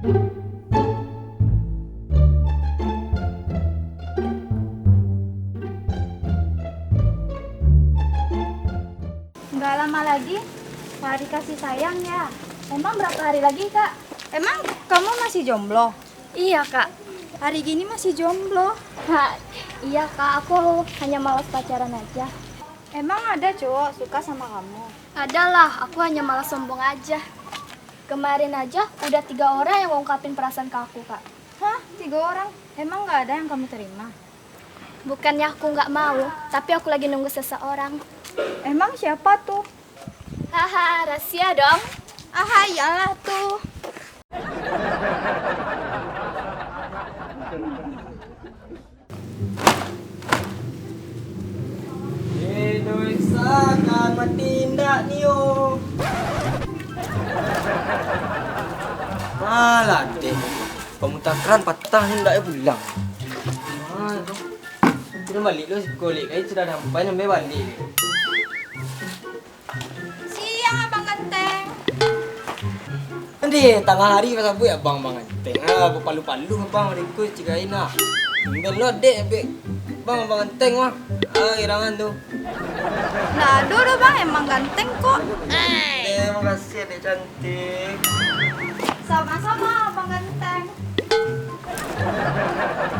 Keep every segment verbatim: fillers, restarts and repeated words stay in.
Nggak lama lagi hari kasih sayang ya. Emang berapa hari lagi, Kak? Emang kamu masih jomblo? Iya, Kak. Hari gini masih jomblo. Ha, iya, Kak. Aku hanya malas pacaran aja. Emang ada cowok suka sama kamu? Adalah, aku hanya malas sombong aja. Kemarin aja udah tiga orang yang ungkapin perasaan ke aku, Kak. Hah? Tiga orang? Emang nggak ada yang kamu terima? Bukannya aku nggak mau, tapi aku lagi nunggu seseorang. Emang siapa tuh? Haha, rahasia dong. Aha, iyalah tuh. Indonesia kan mati ndak nio. Alah, dek. Pamutaran patah ni ndak pulang. Ah, sudah balik lu, sekolah kai sudah sampai, sampai balik. Siang, Abang Ganteng. Nanti tangah hari pasabuik abang, Abang Ganteng. Ah, bapalu-palu abang, riko cigain ah. Tumben lo, dek, abek. Bang, Abang Ganteng mah. Ah, irangan tu. Ndak ado doh, Bang, emang ganteng kok. Eh, makasih, Dek cantik. Sama-sama, Abang Ganteng.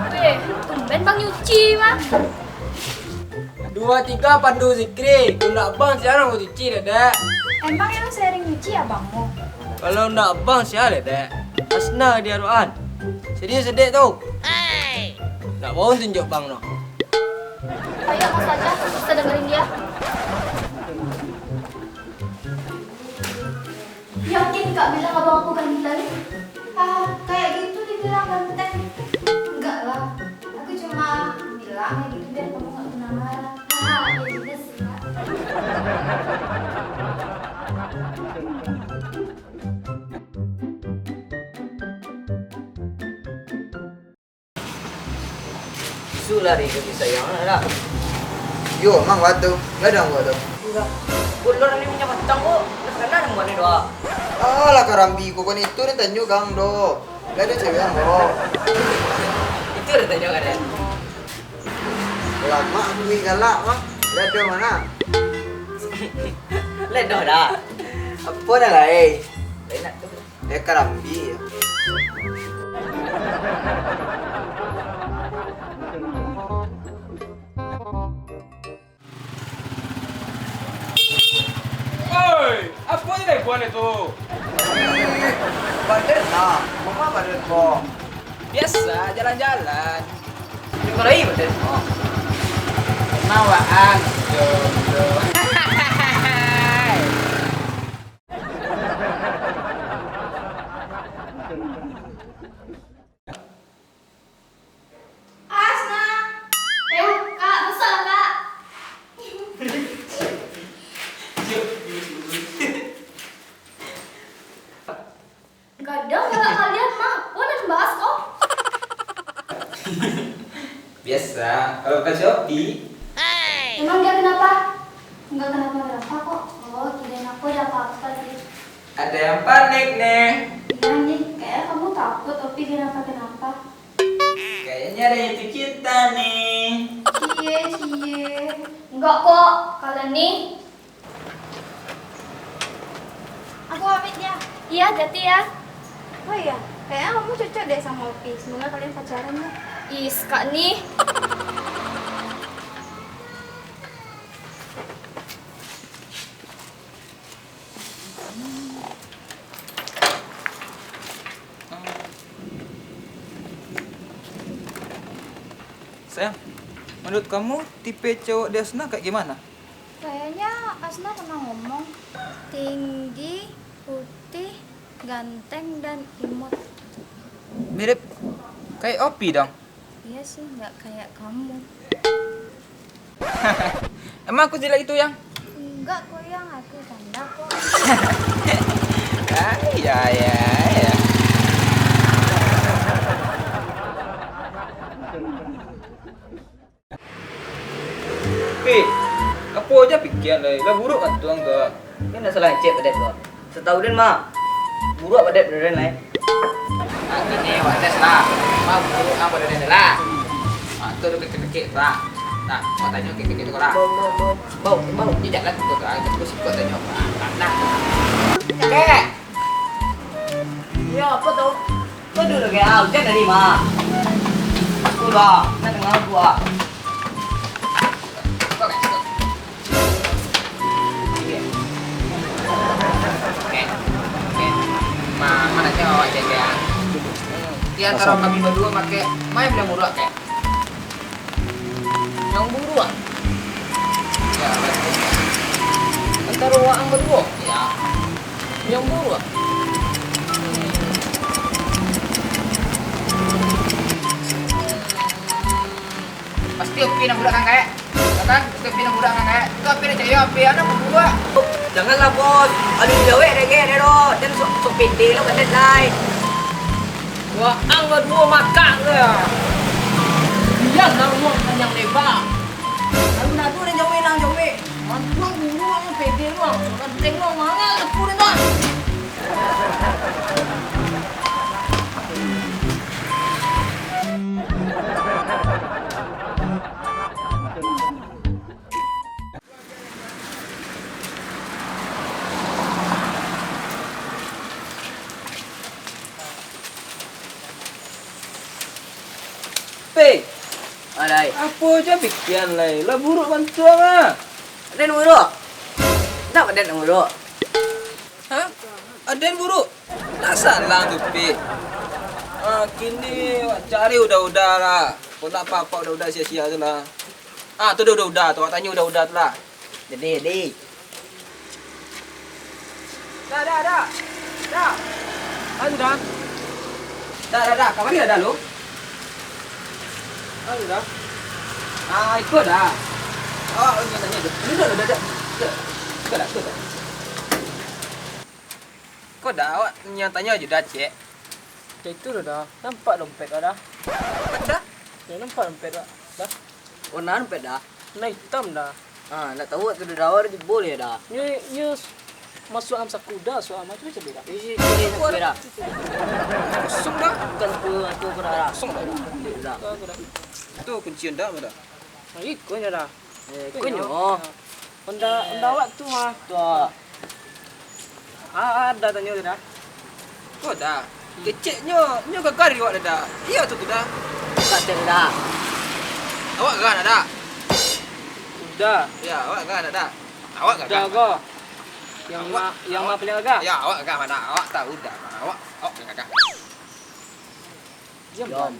Weh, tumben Bang nyuci mah. Dua tiga pandu zikri, kalau ndak bang sia nan cuci, Dedek. Emang yang sering nyuci abangmu? Kalau ndak bang sia, Dedek? Asna di aruan. Serius, Dedek tu. Ndak mau tunjuk bang no. Ayo, Mas Fajar, kita dengerin dia. Yakin Kak bilang abang aku ganteng? Ah, kayak gitu dibilang ganteng. Enggak lah, aku cuma bilang kayak gitu biar kamu nggak kena marah. Ah, iya juga sih, Kak. Su lari ka kisah yang mana dah? Yo, mang buat tu. Gadang buat tu. Enggak. Ulun ni punya batang ko. Nak kenal dengan buat ni doa. Ah, lah karambi ko kan itu ni tanyo gang do. Gak ada cewek yang do. Itu udah tanyo kan ya? Lama aku ni galak mah. Gak ada mana. Ledoh dah. Apa dah lah eh? Enak tu. Eh, karambi. Oi, apo je deh buah tu? Ih, badan nah, mama badan ko. Biasa, jalan-jalan. Cuma lai badan ko. Nawaan, jodoh. Asna! Eh, Kak, besok lah, Kak. Gadang galak kalian, mah. Wah, nan bahas kok. Biasa, kalau bukan si Opi. Emang dia kenapa? Enggak kenapa-kenapa kok. Oh, kirain aku ada apa-apa sih. Ada yang panik nih. Iya nih, kayaknya kamu takut Opi kenapa-kenapa. Kayaknya ada yang dipikirin nih. Cie, cie. Enggak kok, kalian nih. Aku pamit ya. Iya, hati-hati ya. Oh iya, kayaknya kamu cocok deh sama Opi. Semoga kalian pacaran ya. Is, Kak nih. Sayang, menurut kamu tipe cowok di Asna kayak gimana? Kayaknya Asna pernah ngomong, tinggi, putih, ganteng, dan imut. Mirip kayak Opi dong. Iya sih, nggak kayak kamu. Emang aku jelek itu, Yang? Enggak kok, Yang. Aku canda kok. Ya, ya, ya, ya. Pi, apo aja pikiran lai, lah buruak kan tuang tu. Ini nak salah cek padet tu. Satahu den mah, buruak padet padet lai. Kini awak tes lah. Mau buruk apa dah lah. Ah, tu dah kecil-kecil lah. Nah, mau tanya kecil-kecil tu lah. Bau, bau, bau, bau, bau. Tidak lah tu lah. Terus kau tanya apa? Nah. Kek. Iya, apa tu? Kau dulu, Kek. Ah, hujan tadi, Mak. Aku dah. Nak dengar aku, ah. Oke. Oke. Oke. Ma-, ma ndak tahu awak jaga. Di antara kami berdua pakai, main bilang buruk, Kek. Yang buruk, ah? Ya, betul. Antara awak yang berdua? Ya. Yang buruk, ah? Pasti Opi nan budak kan, Kak? Kan? Pasti Opi nan budak kan, Kak? Tu Opi nan cayok, Opi nan budak. Janganlah, Bos. Aduh, jawek dek, dek, dek, dek. Dan sok, sok pede lo, kan, dek, lai. Wah, ang baduo makak ke? Diam lah, rumah panjang lebar. Lalu nadu nan jawek, nan jawek. Mantuang dulu, ang pede lu, ang. Ganteng lu, mangal depu dek, Bang. Pe, alai. Apo jo pikian lai? Lah buruk bantuang ah. Aden buruk. Ndak aden buruk. Ha? Aden buruk? Ndak salah tu, Pe. Ah, kini awak cari uda-uda lah. Kok ndak apak-apak uda-uda sia-sia tu lah. Ah, tu uda-uda tu, awak tanyo uda-uda tu lah. Jadi, jadi. Dah, dah, dah. Dah. Ayo, dah. Dah, dah, dah. Kamari dah, dah, lu. Ayo, dah. Ah, iko dah. Awak tanyo, tanyo tu. Duduk, duduk, duduk. Duduk. Iko dah, iko dah. Ko dah, awak tanyo-tanyo ajo dah, cek. Dah itu dah, dah. Nampak dompet awak dah? Dah? Dah nampak dompet awak dah? Warna dompet dah? Warna itam dah. Ha, ndak tahu awak tu dah, dah awak dah jebol yo dah. Nyo, nyo s-, masuak dalam saku dah, masuak dalam, cubo caliak dah. Isi, isi saku dah. Kosong dah. Bukan saku, saku ko dah. Kosong dah. Dah. Saku dah. Tu kunci Honda ma dah? Nah, iko nyo dah. Eh, iko nyo. Iko nyo. Honda, Honda awak tu mah. Tu ah. Ah, ah, dah tanyo tu dah. Ko dah. Hmm. Keceknyo, nyo gagah dari awak dah. Iyo tu, tu dah. Bukan tu dah. Awak gagah dah, dah? Udah. Ya, awak gagah dah, dah? Awak gagah. Udah ko. Yang ma-, yang ma paling gagah? Ya, awak gagah ma dah. Awak tahu dah. Awak, awak paling gagah. Diam. Diam.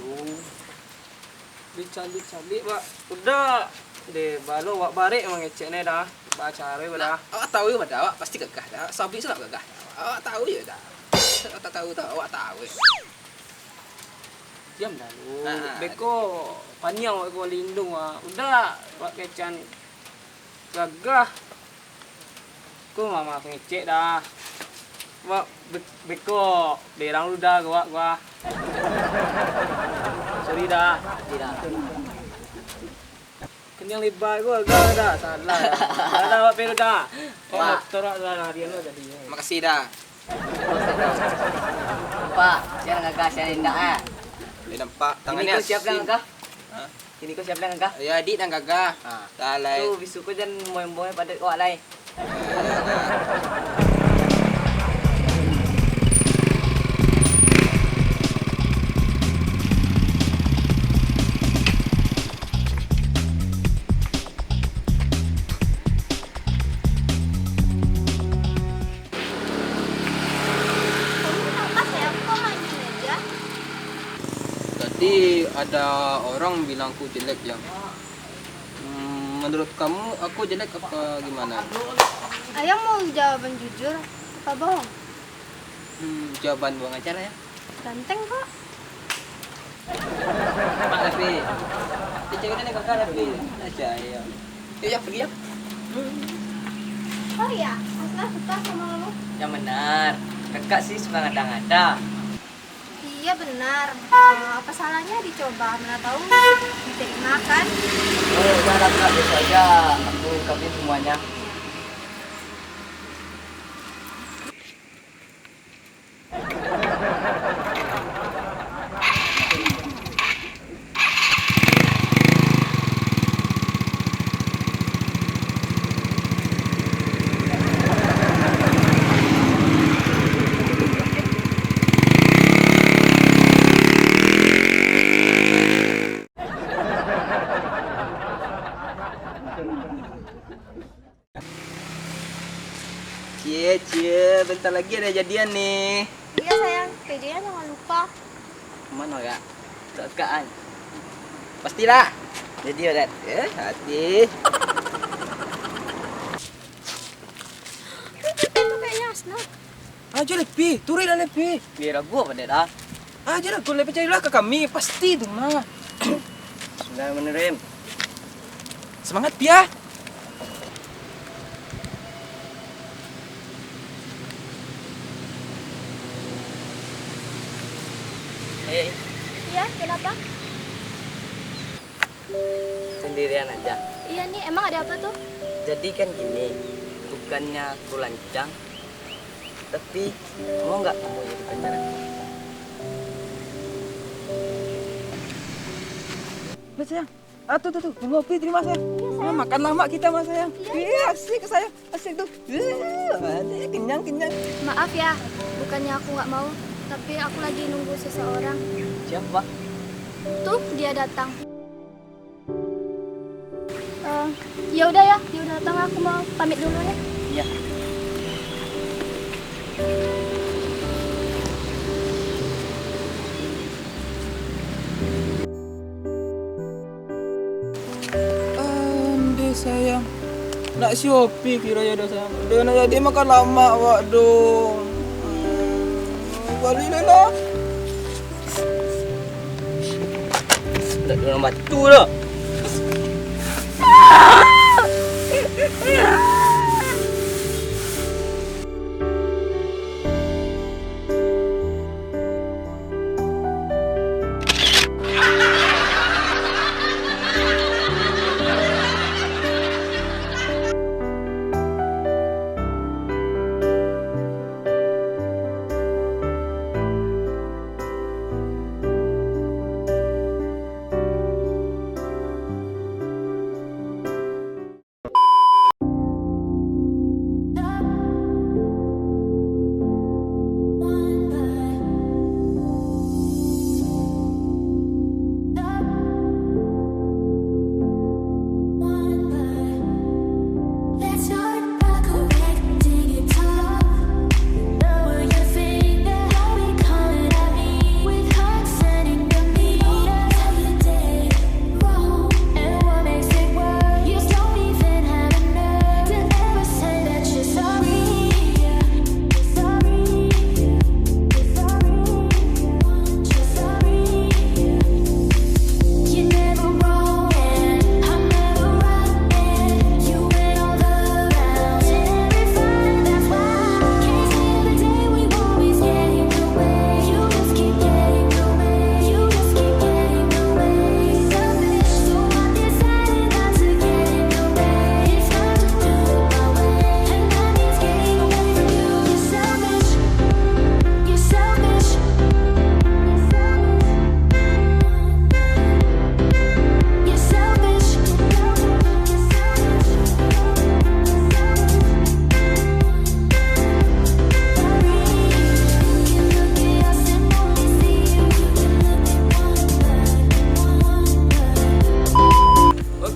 Dicaliak-caliak, Pak. Udah. Deh, balo awak barek mangecek ne dah. Ba caro dah. Awak tahu ma dah, awak pasti gagah dah. Sabik tu gagah. Awak tahu yo dah. Awak tak tahu tu, awak tahu. Diam dah lu. Ha, ha. Beko paniang awak ko lindung awak. Udah, awak kecek gagah. Ko mama ngecek dah. Wak, be-, beko, berang lu dah, gawak gua. Sorry dah. Tidak. Kenyang lebar gua, gua dah, salah dah. Salah awak peru dah. Pak. Motor awak dah, larian lu tadi. Makasih dah. Pak, siapa nan gagah, siapa nan indak, ah? Dia nampak. Ini tangannya ko siapa nan asin. Gagah? Hah? Kini ko siapa nan gagah? Ya, adik nan gagah. Ha. Dah lai. Tu, bisuak ko jan moe-moe pado awak lai. Ya, ya, ya. Kamu kenapa, sayang? Kok manyun aja? Tadi ada orang bilang aku jelek, Yang. Hmm, menurut kamu, aku jelek apa gimana? Ayang mau jawaban jujur apa bohong? Hmm, jawaban bohong aja lah, ya. Ganteng kok. Mak, tapi. Dia cewek ni kakak, tapi. Aja, ya. Yuk, ya, pergi, ya. Sorry ya, Asna suka sama lu. Yang benar, kakak sih suka ngada-ngada. Iya benar. Eh, apa salahnya dicoba? Mana tahu diterima kan? Oh, udah lah, Kak, besok aja aku ungkapin semuanya. Bentar lagi ada jadian nih. Iya, sayang, P J-nya jangan lupa. Mana, Kak? Kakak, an. Pastilah. Jadi, Kak. Eh, hati. Itu kayaknya Asna. Aja lah, Pi. Turun lah, Pi. Biar aku apa, Dek, ah? Aja lah, kau lebih percayalah ke kami. Pasti tu mah. Bismillahirrahmanirrahim. Semangat, Pi, ah. Eh. Iya, kenapa? Sendirian aja. Iya nih, emang ada apa tuh? Jadi kan gini, bukannya aku lancang, tapi mau nggak kamu jadi pacar aku? Udah, sayang. Ah, tuh, tuh, tuh. Tunggu, Pi, terima, sayang. Iya, sayang. Ah, makan lama kita, Mas, sayang. Iya, iya, asik, sayang. Asik tuh. Eh, ada kenyang, kenyang. Maaf ya, bukannya aku nggak mau, tapi aku lagi nunggu seseorang. Siapa? Tuh, dia datang. Eh, ya udah ya, dia udah datang, aku mau pamit dulu ya. Iya. Ande sayang, nak siopi kiro yo doh sayang. Udah nak jadi makan lamak awak doh. Hmm, balik lah. Nak dalam batu dah.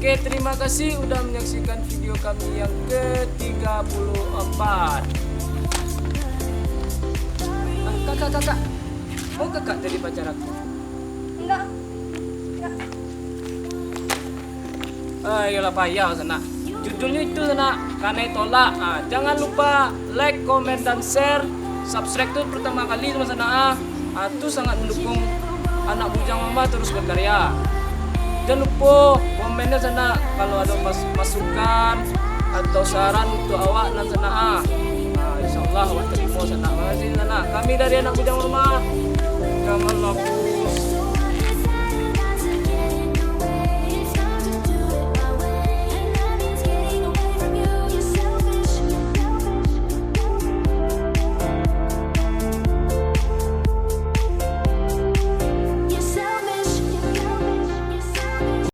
Oke, terima kasih udah menyaksikan video kami yang ketiga puluh empat. Ah, kakak, kakak, mau kakak jadi pacar aku? Enggak. Enggak. Ah, iyolah, payah sanak. Judulnyo itu sanak, kanai tolak. Ah, jangan lupa like, komen, dan share. Subscribe tu pertama kali sama sanak, ah. Ah, tu sangat mendukung anak bujang mama terus berkarya. Jangan lupa komennya sanak kalau ada mas- masukan atau saran untuk awak nan sanak, ah. Ah, insyaallah awak terima sanak. Makasih sanak. Kami dari anak bujang mama. Kamu